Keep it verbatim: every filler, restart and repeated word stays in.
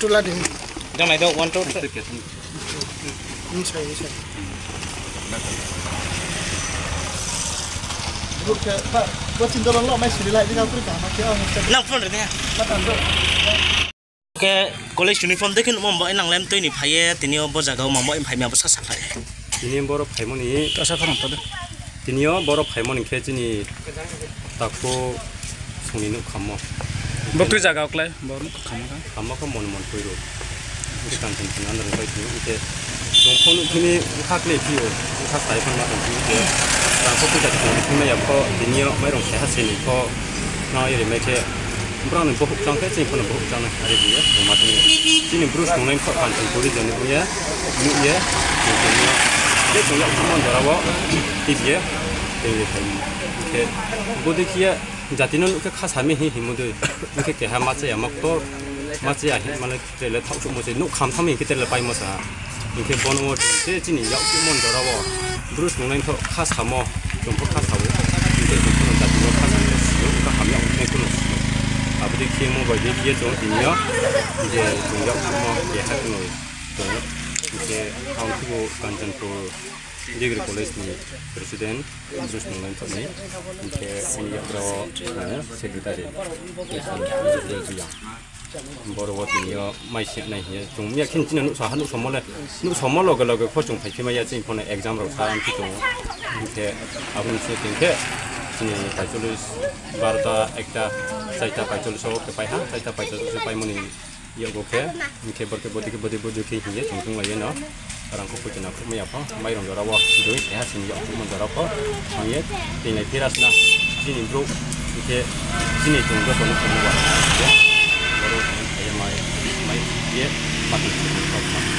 Ladi. Jang nai do, one, two, three. Ni sai, ni sai. Bo khe, pa, bo chin dolo lo mai siri lai, di kau kri ka, ma khe, oh, ni sai. Nang phone ri di ha. Ma tan do. Khe college uniform de khe nuhmo bo, nang lem tui ni phai ye, tini yo bo zaga wo ma bo, phai mi abo sa sa phai. Tini boro phaimo ni. Kasa phano to de. Tini yo boro phaimo ni khe chini takhu song ni nouh khammo. Bo tui zaga wo klái, bo nouh khammo kha. Khammo kha mon mon tui ro. Bwskang thum thum andar bai tui ro khe. Tong phone phini bkha klái phi yo, bkha sai phano ma tong phi yo khe. Rang kho puisa tong phi mai ya pho, tini yo mairong khe ha se ni pho. No iri mai khe. Brao ni bohouh chang khe, chini phano bohouh chang nai, are di ye, tongma tong ye. Chini Bru songnai kho, Kanchanpur region ni ong ye, nuh ye, tong tong ye. Je chung yag mon jora wo, tib ye, tong ye phai. Khe, bodei khe ye, jati no nuh khe khasa mi hing hingmo dei. Hing khe keha ma chaya ma ktor, ma chaya hing ma le tre le thaoh souhmo se, nouh kham thanng mi hing khe tre le paimo sa. Hing khe bono wo chung je chini yag mon jora wo, Bru songnai kho khasamo, chung pho khasa ou. Hing khe chung pho jati no khasa no si ou, kha hamya ong nai kho no si ou. Abo dei khe mo bai dei khe ye chung tini yo, je chung yag mo keha khe no tong ou. Hing khe ang khe bo Kanchanpur Degree College ni president, Bru songnai kho ni. Hing khe chini yagra wo, secretary, Bru Yang. Boro wo tini yo mai si nai hing ye chung miya khe chini nuhsa ha, nuhsomo le, nuhsomo loge loge pho chung phai khe mai ya, chini phone exam rao sa ong khe tong ou. Hing khe abo ni se tong khe chini paicholish, barota, ekta, chaita paicholish wo khe pai ha, chaita paicholish wo paimo ni yakgo khe, hing khe bor khe bodei khe bodei bodei khe hing ye chung tonglai ye no. Rang kho phuti na khruhmai ya pho, mairong jora wo, dui keha sini yag khruhmo jora pho, hing ye, tini lai phi rasna, chini brouh, hing khe, chini chung joto no khruhmo ba, boro hing ye mai, mai ye, ma tong si tong kha.